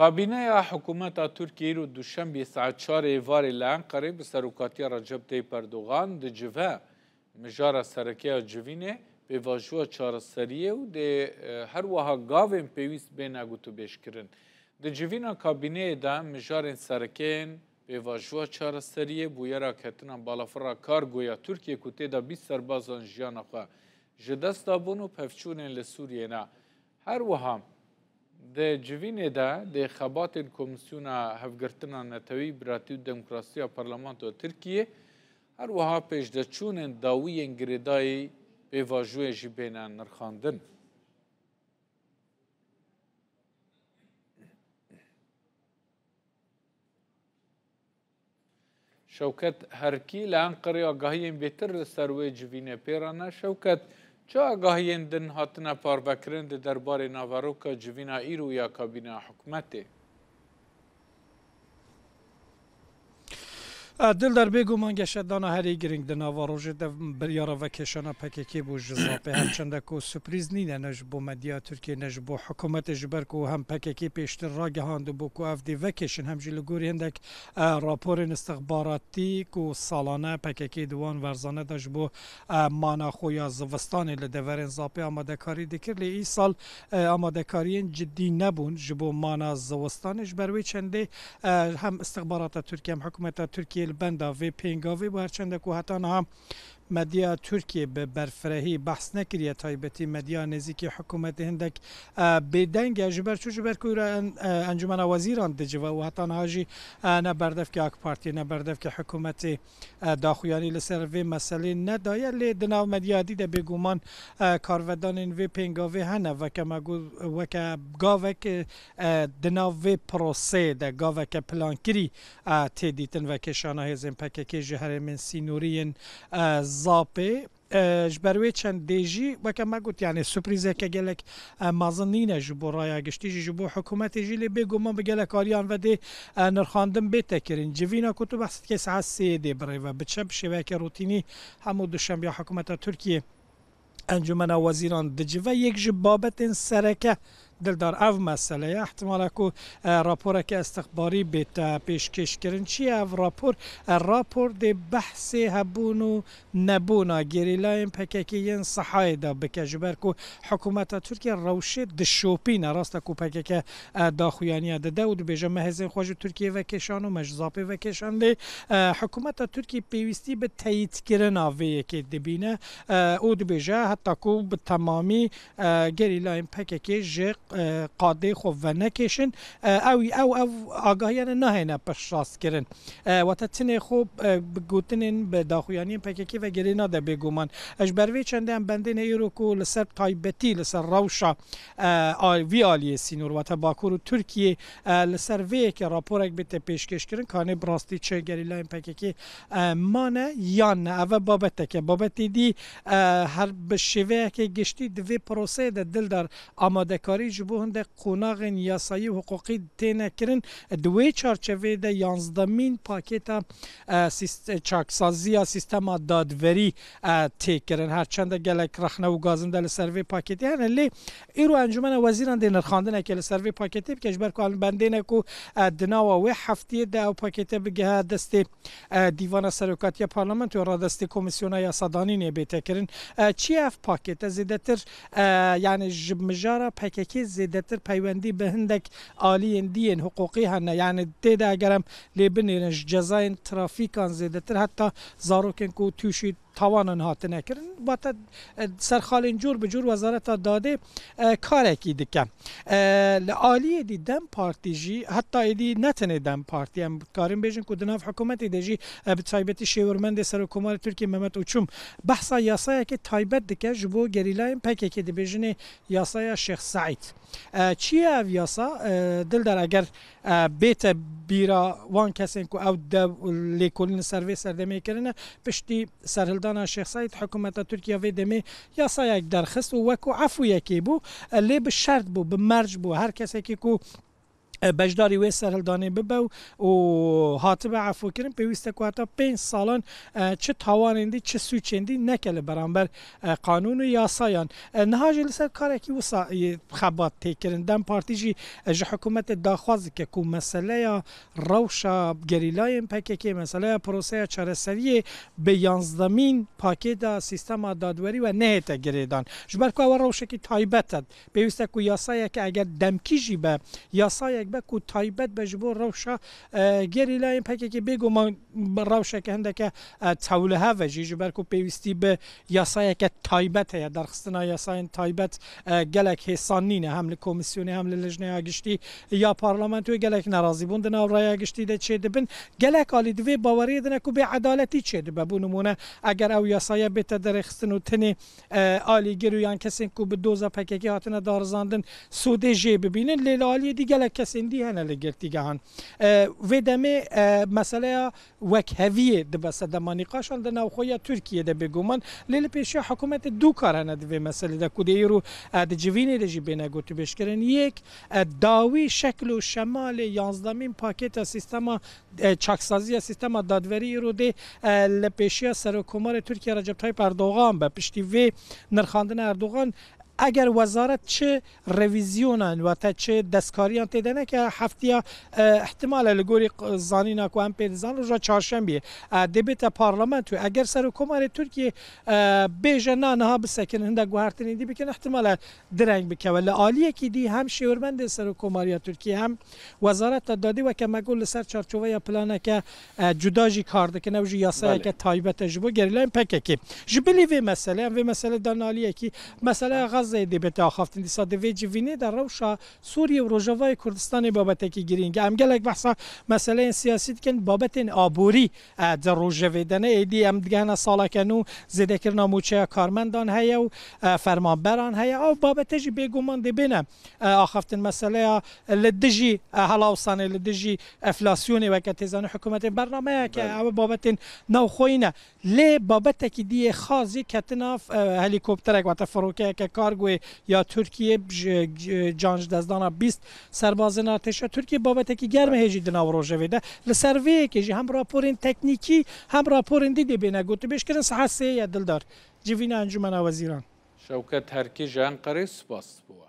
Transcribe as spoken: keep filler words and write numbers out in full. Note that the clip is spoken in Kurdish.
Kabîneya hikûmeta Tirkiyê îro duşembiyê saet çarê êvarê li Enqerê bi serokatiya Recep Tayyip Erdogan dicive. Mijara sereke ya civînê pêvajoya çareseriyê û dê, e, her wiha gavên pêwîst bêne gotûbêjkirin. Di civîna kabîneyê de mijarên sereke yên pêvajoya çareseriyê, bûyera ketina balafira kargoya Tirkiyê ku tê de bîst serbazan jiyana xwe ji dest dabûn û pevçûnên li Sûriyê ne. Her wiha di civînê de dê xebatên Komîsyona Hevgirtina Netewî, Biratî û Demokrasiya Parlamentoya Tirkiyê, her wiha pêşdeçûnên dawî yên girêdayî pêvajoyê jî bêne nirxandin. Şewket Herkî li Enqerê agahiyên bêtir li ser wê civînê pê re ne. Şewket, çi agahiyên din hatine parvekirin di derbarê naveroka civîna îro ya kabîneya hikûmetê? Dildar, bêguman geşedana herî girîng di nava rojê de biryara vekêşana P K K bû ji zapê. Her çende ku sürprîz nîne ne ji bo medya Tirkiyê ne ji bo hikûmetê, ji ber ku hem P K K pêştir ragihandibû ku ev dê vekêşin, hem jî li gorî hindek e, raporên istixbaratî ku salane P K K di wan verzane de ji bo, e, mana xwe ya zivistanê li deverên zapê amadekarî dikir, lê îsal, e, amadekariyên cidî nebûn ji bo mana zivistanê. Ji ber wê çendê, e, hem istixbarata Tirkiye hem hikûmeta Tirkiye li benda vê pêngavê bû, her çende ku heta niha medya Tirkiye bi berfirehî behs nekiriye, taybetî medya nêzîkî hikûmetê hindek, e, bêdeng e. Ji ber çi? Ji ber ku îro en-, e, Encûmena Wezîran dicive û heta niha jî, e, ne berdevkê AK Partiyê ne berdevkê hikûmetê, e, daxuyanî li ser vê meselê nedaye. Lê di nav medya dî de bêguman, e, karvedanên vê pêngavê hene. Weke me got, weke gavek, e, e, di nav vê proseyê de gaveke plankirî, e, tê dîtin vekêşana hêzên P K K ji herêmên sînorî yên, e, zapê. E, ji ber wê çendê jî, weke me got, yanî sürprîzeke gelek, e, mezin nîne ji bo raya giştî jî, ji bo hikûmetê jî, lê bêguman bi gelek aliyan ve dê, e, nirxandin bête kirin. Civîna ku tu behs dikê saet sê dê birêve biçe, bi şêweyeke rutînî hemû duşembiya hikûmeta Tirkiyê Encûmena Wezîran dicive. Yek ji babetên sereke, Dildar, ev mesele ye. Ihtimala ku, e, raporeke istixbarî bête pêşkêşkirin. Çi ye ev rapor? E, rapor dê behsê hebûn û nebûna gerîlayên P K K yên Sehayê de bike, ji ber ku hikûmeta Tirkiye rewşê dişopîne. Rast e ku P K K, e, daxuyaniya dide û dibêje, me hêzên xwe ji Tirkiyê vekêşan û me ji zapê vekêşan, lê, e, hikûmeta Tirkiyê pêwîstî bi teyîdkirina vê yekê dibîne, e, û dibêje, heta ku bi temamî, e, gerîlayên P K K ji, e, qadê xwe venekêşin, e, ew, ew, ev agahiyane nahêne piştrast kirin. E, wate tinê xwe, e, bi gotinên, bi daxuyaniyên P K K ve girê nade bêguman. E, ji ber vê çendê em bendêne îro ku li ser taybetî, li ser rewşa, e, a, vî aliyê sînor, wate Bakur û Tirkiyê, e, li ser vê yekê raporek bête pêşkêşkirin, kanê bi rastî çi gerîlayên P K K, e, mane yan ne. Ev e babeteke. Babetê dî, e, her bi şêveyeke giştî di vê proseyê de, Dildar, amadekarî ji bo hindek qonaxên yasayî û hiqûqî têne kirin. Di wê çarçeveyê de yanzdemîn pakêta, e, sîst-, çaksaziya sîstema dadverî, e, tê kirin. Her çende gelek rexne û gazinde li ser vê pakêtê hene, lê îro Encûmena Wezîran dê nirxandineke li ser vê pakêtê bike, ji ber ku em bendêne ku, e, di nava wê heftiyê de ew pakête bigihe destê, e, Dîvana Serokatiya Parlamentoyê, radestê Komîsyona Yasadanînê bête kirin. E, çi ye ev pakête? Zêdetir, e, yanî ji mijara P K K zêdetir peywendî bi hindek aliyên dî yên hiqûqî hene. Yanî tê de eger em lê binêrin, ji cezayên trafîkan zêdetir heta zarokên ku tûşî tawanan hatine kirin. Wate, e, serxalên cûr bi cûr Wezareta Dadê, e, karekî dike. E, li aliyê dî DEM Partî jî, heta êdî ne tenê DEM Partî, em dikarin bêjin ku di nav hikûmetê de jî, e, bi taybetî şêwirmendê Serokkomarê Tirkiyê Mehmet Uçum behsa yasayekê taybet dike ji bo gerîlayên P K K, dibêjinê yasaya Şêx Seîd. E, çi ye ev yasa? E, Dildar, eger, e, bête bîra wan kesên ku ew dev lêkolîn li ser vê serdemê kirine, piştî serhildana Şêx Seîd, hikûmeta Tirkiye vê demê yasayek derxist û wekû efûyekê bû, e, lê bi şert bû, bi merc bû. Her kesekî ku e, beşdarî wê serhildanê bibe û, û hatibe efûkirin, pêwîst e ku heta pênc salan, e, çi tawanên dî, çi sûcên dî neke li beramber, e, qanûn û yasayan. E, niha jî li ser karekî wisa, e, xebat tê kirin. DEM Partî jî, e, ji hikûmetê daxwaz dike ku meseleya rewşa gerîlayên P K K, meseleya proseya çareseriyê bi yanzdemîn pakêta sîstema dadwerî ve nehête girêdan. Ji ber ku ew rewşekî taybet e, pêwîst e ku yasayeke eger demkî jî be, yasayek be ku taybet be ji bo rewşa, e, gerîlayên P K K, bêguman rewşeke hindeke, e, tewlihev e jî, ji ber ku pêwîstî bi yasayeke taybet heye, derxistina yasayên taybet, e, gelek hêsan nîne, hem li komîsyonê hem li lijneya giştî ya parlamentoyê gelek nerazîbûn di nav raya giştî de çêdibin. Gelek alî di vê baweriyê de ne ku bêedaletî çêdibe. Bo nimûne, eger ew yasaya bête derêxistin û tenê, e, alîgir û yan kesên ku bi doza P K K hatine darizandin sûdê jê bibînin, lê li aliyê dî gelek kesên dî hene li girtîgehan. E, vê demê, e, meseleya wekheviyê dibe sedema nîqaşan di navxweya Tirkiyê de bêguman. Lê li pêşiya hikûmetê du kar hene di vê meselê de ku dê îro, e, di civînê de jî bêne gotûbêjkirin. Yek, e, dawî şekl û şemalê yanzdemîn pakêta sîstema, e, çaksaziya sîstema dadwerî îro dê, e, li pêşiya Serokkomarê Tirkiye Recep Tayyip Erdogan be. Piştî vê nirxandina Erdogan, eger wezaret çi revîzyonan, wate çi destkariyan tê de neke, heftiya, e, ihtimal e li gorî q-, zanîna ku em pê dizan roja çarşembiyê, e, dê bête parlamentoyê. Eger Serokkomarê Tirkiye, e, bêje na niha bisekirin, hinde guhertinên dî bikin, ihtimal e direng bikeve. Li aliyekî dî hem şêwirmendê Serokkomariya Tirkiye hem Wezareta Dadî weke me got li ser çarçoveya planeke, e, cuda jî kar dikin. Ew jî yasayeke Belê. taybet e ji bo gerîlayên P K K. Ji bilî vê meselê, em vê meselê dan aliyekî, meseleya Xezeyê dê bête axaftin. Dîsa di vê civînê de rewşa Sûriye û Rojavayê Kurdistanê babetekî girîng e. Em gelek behsa meseleyên siyasî dikin, babetên aborî, e, di rojevê de ne. Êdî em digehine saleke nû, zêdekirina mûçeya karmendan heye û, e, fermanberan heye. Ew babete jî bêguman dê bêne, e, axaftin. Meseleya li dijî, e, helawsanê, li dijî enflasyonê weke tê zanîn hikûmetê bernameyeke, Belê. ew babetên navxweyî ne. Lê babetekî dî yê xas jî ketina, e, helîkopterek, wate firokeyeke kargoyê ya Tirkiye ji, ji, can ji destdana bîst serbazên artêşa Tirkiye babetekî germ e hê jî di nav rojevê de. Li ser vê yekê jî hem raporên teknîkî hem raporên dî dê bêne gotûbêjkirin. Saet sê ye Dildar. Civîna Encûmena Wezîran. Şewket Herkî ji Enqerê, spas bo we.